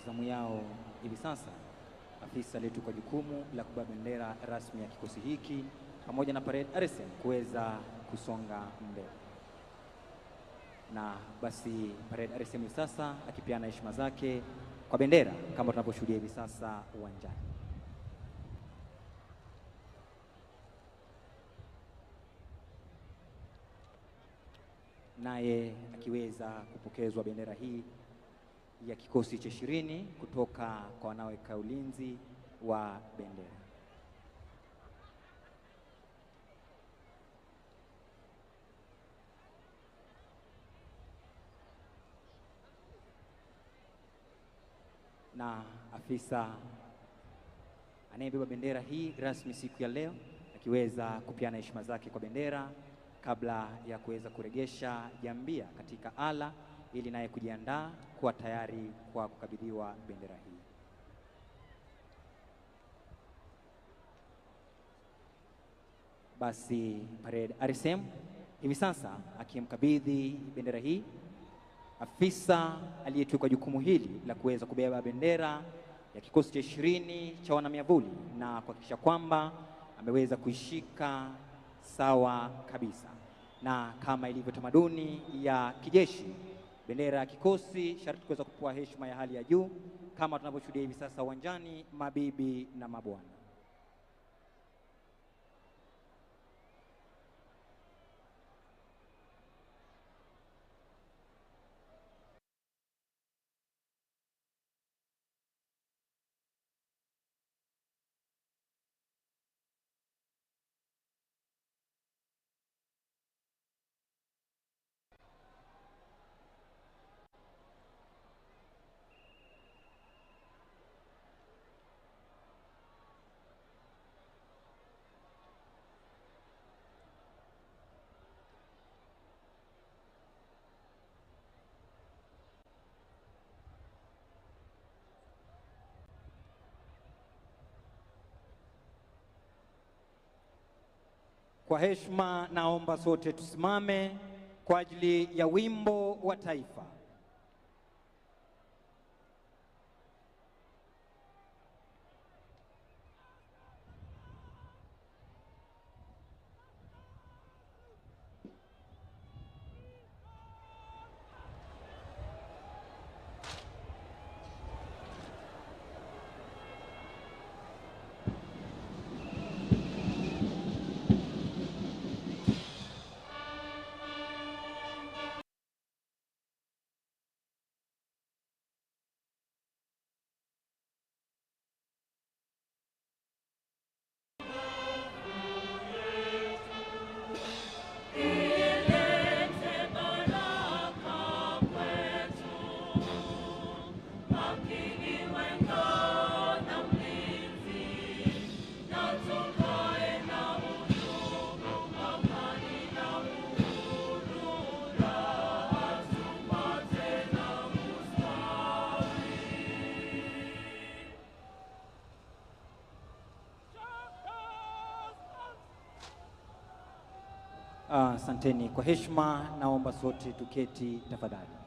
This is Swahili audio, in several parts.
Zamu yao hivi sasa afisa aliyetukwa jukumu la kubeba bendera rasmi ya kikosi hiki pamoja na parade RSM kuweza kusonga mbele. Na basi parade RSM hivi sasa akipeana heshima zake kwa bendera kama tunavyoshuhudia hivi sasa uwanjani. Naye akiweza kupokezwa bendera hii ya kikosi cha 20 kutoka kwa wanaoweka ulinzi wa bendera. Na afisa anayebeba bendera hii rasmi siku ya leo akiweza kupeana heshima zake kwa bendera kabla ya kuweza kuregesha jambia katika ala ili naye kujiandaa kuwa tayari kwa kukabidhiwa bendera hii. Basi parade RSM hivi sasa akimkabidhi bendera hii afisa aliyetwikwa jukumu hili la kuweza kubeba bendera ya kikosi cha 20 cha wanamiavuli na kuhakikisha kwamba ameweza kuishika sawa kabisa. Na kama ilivyo tamaduni ya kijeshi, bendera ya kikosi sharti kuweza kupewa heshima ya hali ya juu kama tunavyoshuhudia hivi sasa uwanjani, mabibi na mabwana. Kwa heshima naomba sote tusimame kwa ajili ya wimbo wa taifa. Asanteni. Kwa heshima naomba sote tuketi tafadhali.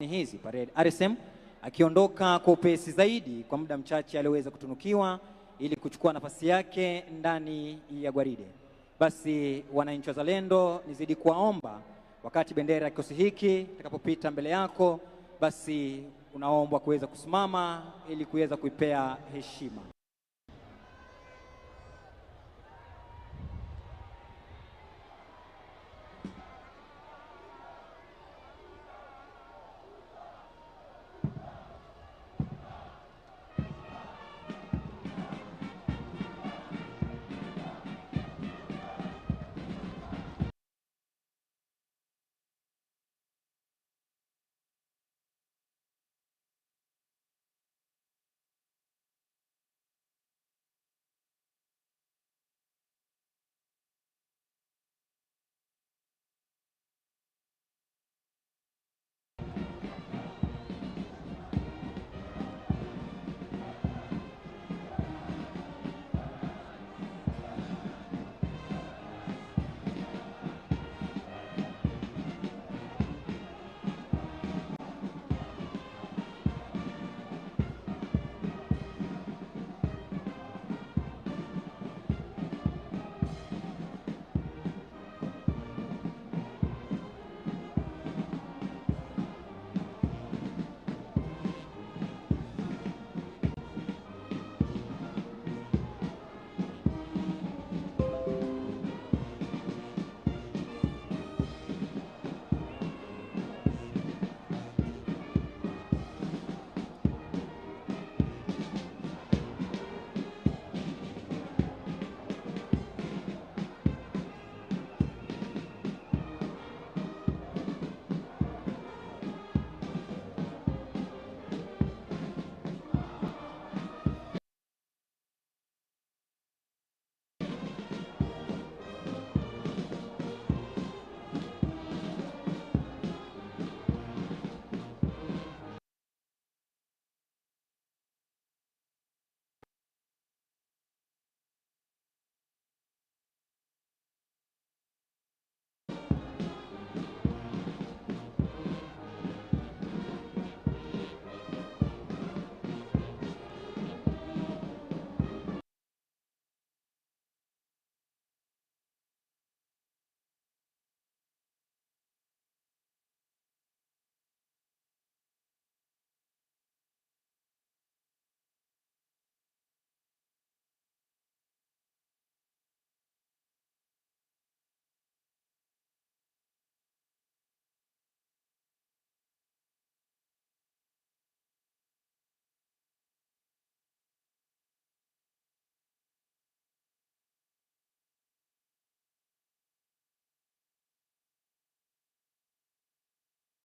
Hizi parade RSM akiondoka kwa upesi zaidi kwa muda mchache alioweza kutunukiwa ili kuchukua nafasi yake ndani ya gwaride. Basi wananchi wazalendo, nizidi kuwaomba wakati bendera ya kikosi hiki itakapopita mbele yako, basi unaombwa kuweza kusimama ili kuweza kuipea heshima.